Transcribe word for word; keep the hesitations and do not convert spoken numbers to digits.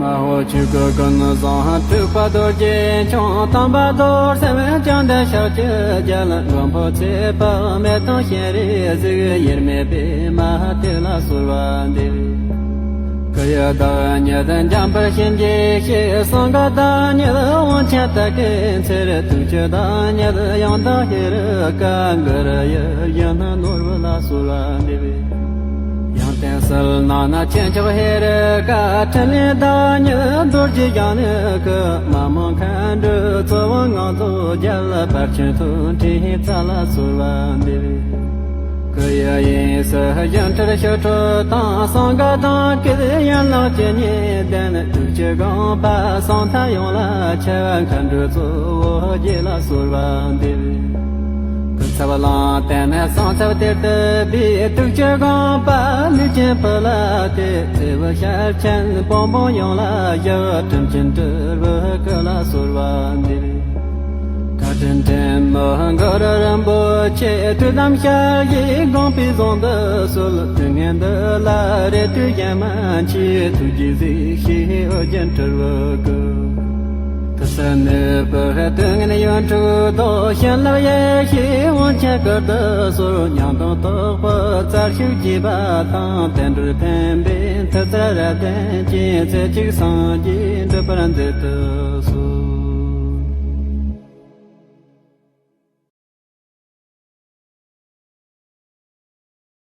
ཨ་ཧོ། ཆོས་སྐུ་ཀུན་བཟང་སྤྲུལ་པ་རྡོ་རྗེ་འཆང་། དམ་པ་རྡོར་སེམས་བཅོམ་ལྡན་ཕྱག་བཅུ་རྒྱལ། མགོན་པོ་ཚེ་དཔག་མེད་དང་སྤྱན་རས་གཟིགས། དབྱེར་མེད་པདྨ་དེ་ལ་གསོལ་བ་འདེབས། སྐུ་ཡི་བདག་ཉིད་འཇམ་དཔལ་གཤིན་རྗེའི་གཤེད། གསང་སྔགས་བདག་ཉིད་དབང་ཆེན་དར་གྱི་ཚེར། ཐུགས་ཀྱི་བདག་ཉིད་ཡང་དག་ཧེ་རུ་ཀ། གུ་རུ་ཡིད་བཞིན་ནོར་བུ་ལ་གསོལ་བ་འདེབས། ཡང་དེང་ཕྱིར་ནང་ན་ཆེ་མཆོག་ཧེ་རུ་ཀ། ཕྲིན་ལས་བདག་ཉིད་རྡོ་རྗེ་འཆང་ནི་སྐུ། མ་མོ་མཁའ་འགྲོའི་ཚོགས་དབང་ངང་ཚུལ་རྒྱལ། ཕར་ཕྱིན་དོན་ཁྲིད་རྩ་ལ་གསོལ་བ་འདེབས། སྐུ་ཡི་དབྱིངས་སུ་བཞད་སྒྲོན་ཆོ་འཕྲུལ་དང་། གསང་སྔགས་དང་སྐད་ཡན་ལག་བཅུ་གཉིས་ལྡན། ཐུགས་ཀྱི་དགོངས་པ་ཟང་ཐལ་ཡོངས་ལ་ཁྱབ། མཁའ་འགྲོའི་གཙོ་བོ་རྗེ་ལ་གསོལ་བ་འདེབས། སྐུ་ཚབ་གླང་དར་མའི་གསང་ཚབ་གཏེར་དུ་སྦས། ཐུགས་ཀྱི་དགོངས་པ་ལུས་ཅན་བུ་ལ་གཏད། ཚེ་བོ་ཤར་ཕྱིན་བོན་པོ་ཡོངས་ལ་བཞག། དྲིན་ཅན་སྤྲུལ་པའི་སྐུ་ལ་གསོལ་བ་འདེབས། བཀའ་དྲིན་ཆེན་མོ་གུ་རུ་རིན་པོ་ཆེ། ཐུགས་དམ་ཞལ་བཞེས་དགོངས་པའི་ཟུང་དུ་གསོལ། དུས་ངན་འདི་ལ་རེ་ལྟོས་གཞན་མ་མཆིས། ཐུགས་རྗེས་གཟིགས་ཤིག་ཨོ་རྒྱན་སྤྲུལ་པའི་སྐུ། དུས་གསུམ་གནས་པའི་དུས་ངན་ཡོངས་གྲོལ་ཟློག། བྱིན་རླབས་ཡེ་ཤེས་དབང་ཆེན་སྐུར་དུ་གསོལ། ཉང་སྟོན་སྟོབས་པོ་རྩལ་ཤུགས་རྒྱས་པ་དང་། བསྟན་འགྲོའི་ཕན་པའི་མཐུ་རྩལ་རབ་བརྟན་ཅིང་། རྩེ་གཅིག་སངས་རྒྱས་འགྲུབ་པར་མཛད་དུ་གསོལ།